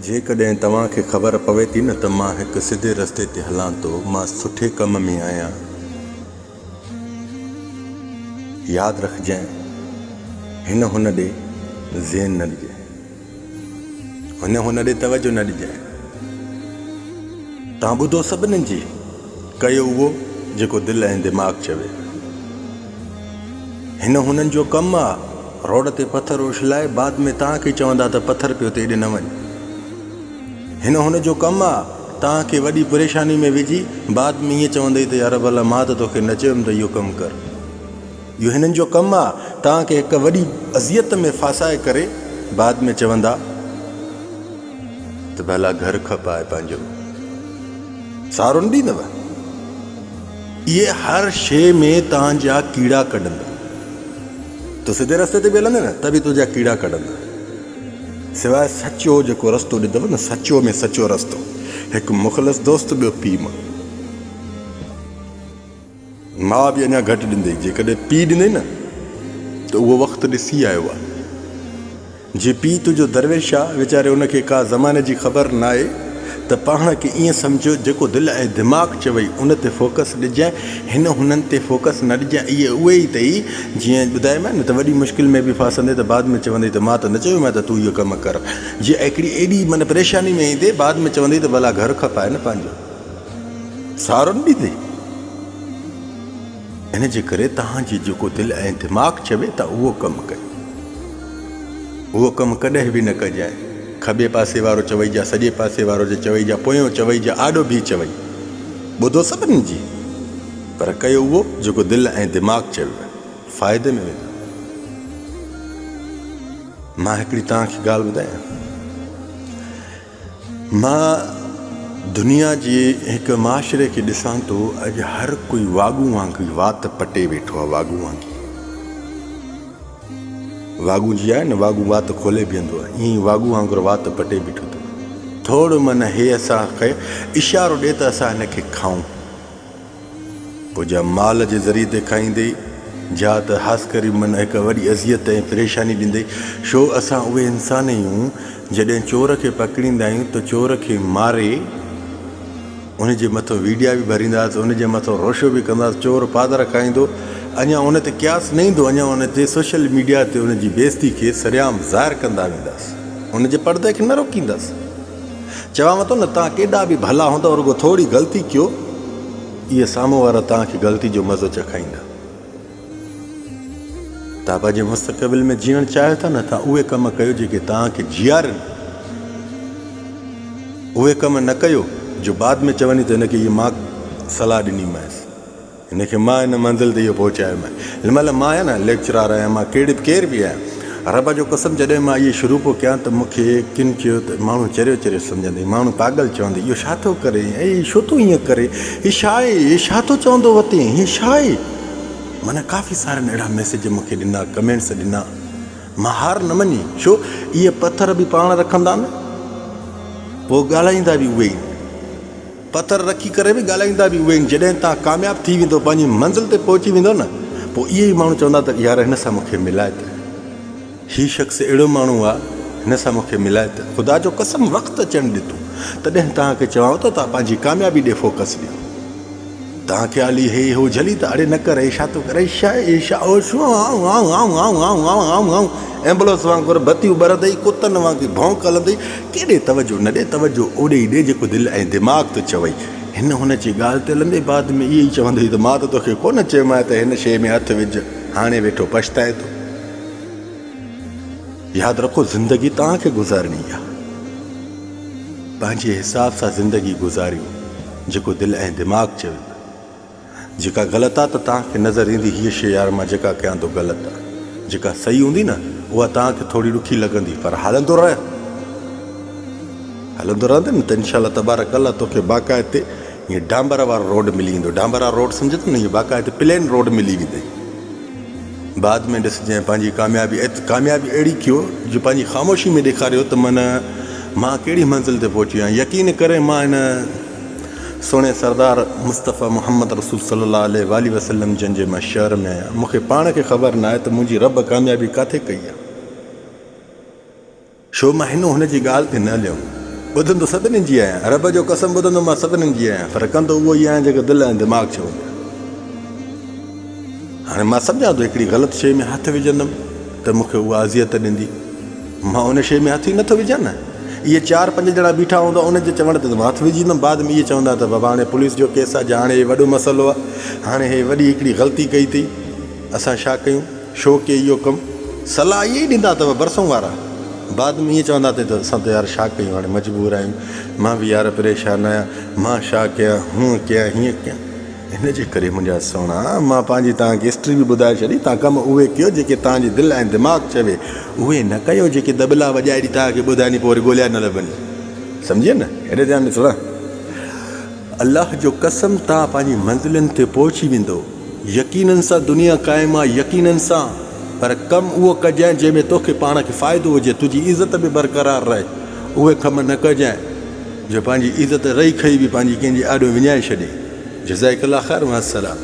جيڪڏهن توهان کي خبر پوي ٿي نه ته مان هڪ سڌي رستي تي هلان ٿو، مان سٺي ڪم ۾ آهيان. ياد رکجانء، هن هن ڏي ذهن نه ڏجانء. هن هن ڏي توجه نه ڏجانء. توهان ٻڌو سڀني جي، ڪيو اهو جيڪو دل ۽ دماغ چوي. هن هنن جو ڪم آ روڊ تي پٿر اڇلائي بعد ۾ توهان کي چوندا ته پٿر پيو ته ايڏي نه وڃ. هن هن جو ڪم آ توهان کي وڏي پريشاني ۾ وجهي بعد ۾ ائين چوندئي ته يار ڀلا مان ته توکي نه چيم ته اهو ڪم ڪر. اهو هنن جو ڪم آ توهان کي هڪ وڏي اذيت ۾ ڦاسائي ڪري بعد ۾ چوندا ته ڀلا گهر کپائي پنهنجو سهارو نه ڏيندؤ. اهي هر شيء ۾ توهان جا ڪيڙا ڪڍندا. تون سڌي رستي تي به هلندين نه ته به تنهنجا ڪيڙا ڪڍندا. سواء سچو جيڪو رستو ڏيندؤ نه سچو ۾ سچو رستو. هڪ مخلص دوست ٻيو پيء ماء. ماء به اڃا گهٽ ڏيندئي. جيڪڏهن پيء ڏيندئي نه ته اهو وقت ڏسي آيو آهي. جي پيء تنهنجو درويش آ، ويچاري ان کي ڪا زماني جي خبر ناهي ته پاڻ کي ائين سمجهه جيڪو دل ۽ دماغ چوئي ان تي فوڪس ڏجانء، هن هنن تي فوڪس نه ڏجانء، اهي اهي ئي اٿئي جيئن ٻڌايومانء نه ته وڏي مشڪل ۾ به ڦاسندين ته بعد ۾ چوندين ته مان ته نه چيومانء ته تون اهو ڪم ڪر، جي هڪڙي ايڏي من پريشاني ۾ ايندين بعد ۾ چوندين ته ڀلا گهر کپائي نه پنهنجو سهارو نه ڏيندين. ان جي ڪري توهان جي جيڪو دل ۽ دماغ چوي ته اهو ڪم ڪيو. اهو ڪم ڪڏهن به نه ڪجانء. کٻي پاسي وارو چوئي جا سڄي پاسي وارو جي چوئي جا پويون چوئي جا آڏو بيهي چوئي. ٻڌو سڀني جي پر ڪيو اهو جيڪو دل ۽ دماغ چويو. فائدي ۾ ويندو. مان هڪڙي توهان کي ڳالهه ٻڌايان. مان دنيا جي هڪ معاشري کي ڏسان ٿو اڄ هر ڪوئي واڳون وانگي وات پٽي ويٺو آهي واڳون وانگي واڳون جي آهي نه واڳون وات کولي بيهندو آهي ائين واڳون وانگر وات پٽي بيٺو اٿو ٿورو من هي اسان کي اشارو ڏي ته اسان هن کي کائون پوء جا مال جي ذريعي تي کائيندي، جا ته حاصڪري من هڪ وڏي اذيت ۽ پريشاني ڏيندي، شو اسان اهي انسان اهيون، جڏهن چور کي پڪڙيندا آهيون ته چور کي ماري ان جي مٿو ويڊيا به ڀرينداس، ان جي مٿو روشو به ڪنداس، چور پادر کائيندو، اڃا ان تي قياس نه ايندو، اڃا ان تي سوشل ميڊيا تي ان جي بيعزتي کي سرعام ظاهر ڪندا وينداس، ان جي پڙدي کي نه روڪينداس. چوانو ٿو نه توهان ڪيڏا به ڀلا هوندؤ رڳو ٿوري غلطي ڪيو اهي سامهون وارا توهان کي غلطي جو مزو چکائيندا. توهان پنهنجي مستقبل ۾ جيئڻ چاهيو ٿا نه توهان اهي ڪم ڪيو جيڪي توهان کي جيئارين. اهي ڪم نه ڪيو جو بعد ۾ چوني ته هن کي هيء مان صلاح ڏني مانس. هن کي مان هن منزل تي اهو پهچايو آهي. هن مهل مان آهيان نه ليڪچرار آهيان مان ڪهڙي به ڪير به آهيان. رب جو قسم جڏهن مان اهي شروع پيو ڪيان ته مون کي ڪن چيو ته ماڻهو چريو چريو سمجهندئي، ماڻهو پاڳل چوندئي اهو ڇا ٿو ڪري، اي هي ڇو ٿو ائين ڪري، هي ڇا آهي، هي ڇا ٿو چوندو وتين، هي ڇا آهي. معنيٰ ڪافي سارن اهڙا ميسيج مون کي ڏنا، ڪمينٽس ڏنا. مان هار نه مڃي، ڇو اهي پٿر به پاڻ رکندا نه، پوء ڳالهائيندا به اهي ئي. پٿر رکي ڪري به ڳالهائيندا به اهي آهن جڏهن توهان ڪامياب ٿي ويندو پنهنجي منزل تي پهچي ويندو نه پوء اهي ئي ماڻهو چوندا ته يار هن سان مون کي ملاء ته هي شخص اهڙو ماڻهو آهي هن سان مون کي ملاء ته خدا جو قسم وقت اچڻ ڏي تون تڏهن توهان کي چوانو ته توهان پنهنجي ڪاميابي ڏي فوڪس ڏيو توهان کي علي هي هو جهلي ته اڙي نه ڪر هي ڇا ٿو ڪري ڇا هي ڇا او شو آئون آئون آئون آئون آئون آئون آئون آئون ايمبولنس وانگر بتيون ٻرندئي ڪتن وانگي ڀونڪ هلندئي ڪيڏي توجه نه ڏي توجه اوڏي ئي ڏي جيڪو دل ۽ دماغ ٿو چوئي هن هن جي ڳالهه تي هلندي بعد ۾ اهي ئي چوندئي ته مان ته توکي ڪونه چيومانء ته هن شيء ۾ هٿ وجهه هاڻي ويٺو پڇتائين ٿو ياد رکو زندگي توهان کي گذارڻي آهي پنهنجي حساب سان زندگي گذاريو جيڪو دل ۽ دماغ چوي پيو. جيڪا غلط آ ته توهان کي نظر ايندي هيء شيء يار مان جيڪا ڪيان ٿو غلط آ. جيڪا صحيح هوندي نه اها توهان کي ٿوري ڏکي لڳندي پر هلندو رهه. هلندو رهندين نه ته انشاء الله تبارڪ الله توکي باقاعدي ائين ڊانبر وارو روڊ ملي ويندو. ڊانبر وارو روڊ سمجهين ٿو نه ائين باقاعدي پلين روڊ ملي ويندئي. بعد ۾ ڏسجانء پنهنجي ڪاميابي ڪاميابي اهڙي ڪيو جو پنهنجي خاموشي ۾ ڏيکاريو ته من مان ڪهڙي منزل تي پهچي آهيان يقين ڪرين مان هن سهڻي سردار مصطفيٰ محمد رسول صلي الله عليه واٰله وسلم جن جي مان شهر ۾ آهيان مون کي پاڻ کي خبر ناهي ته منهنجي رب ڪاميابي ڪاٿي ڪئي آهي. ڇو مان هن هن جي ڳالهه تي نه هليم. ٻڌندو سڀني جي آهيان، رب جو قسم ٻڌندو مان سڀني جي آهيان، پر ڪندو اهو ئي آهيان جيڪو دل ۽ دماغ چوندو آهي. هاڻي مان سمجهان ٿو هڪڙي غلط شيء ۾ هٿ وجهندم ته مون کي اها اذيت ڏيندي. مان ان شيء ۾ هٿ ئي نٿو وجهان نه. اهي چار پنج ڄڻا بيٺا هوندا انهن جي چوڻ تي ته مان هٿ وجهي ايندم. بعد ۾ اهي چوندا ته بابا هاڻي پوليس جو ڪيس آهي جا هاڻي هي وڏو مسئلو آهي. هاڻي هي وڏي هڪڙي غلطي ڪئي اٿئي. اسان ڇا ڪيون؟ ڇو ڪي اهو ڪم؟ صلاح اهي ئي ڏيندا اٿو برسون وارا. بعد ۾ ائين چوندا اٿئي ته اسان ته يار ڇا ڪيون هاڻي مجبور آهيون. مان به يار پريشان آهيان. مان ڇا ڪيان هونئن ڪيان هيئن ڪيان. ان جي ڪري منهنجا سهڻا مان پنهنجي توهان کي هسٽري به ٻڌائي ڇڏي توهان ڪم اهي ڪيو جيڪي توهان جي دل ۽ دماغ چوي اهي نه ڪيو جيڪي دٻلا وڄائي ڏي توهان کي ٻڌائني پوء وري ڳوليا نه لڀني سمجهي نه هيڏي ڌيان ڏي سهڻا الله جو قسم توهان پنهنجي منزلن تي پهچي ويندو يقينن سان دنيا قائم آ يقينن سان پر ڪم اهو ڪجانء جنهن ۾ توکي پاڻ کي فائدو هجي تنهنجي عزت به برقرار رهي اهي ڪم نه ڪجانء جو پنهنجي عزت رهي کهي به پنهنجي ڪنهن جي آڏو وڃائي ڇڏين. جزاڪ الله خير مع السلام.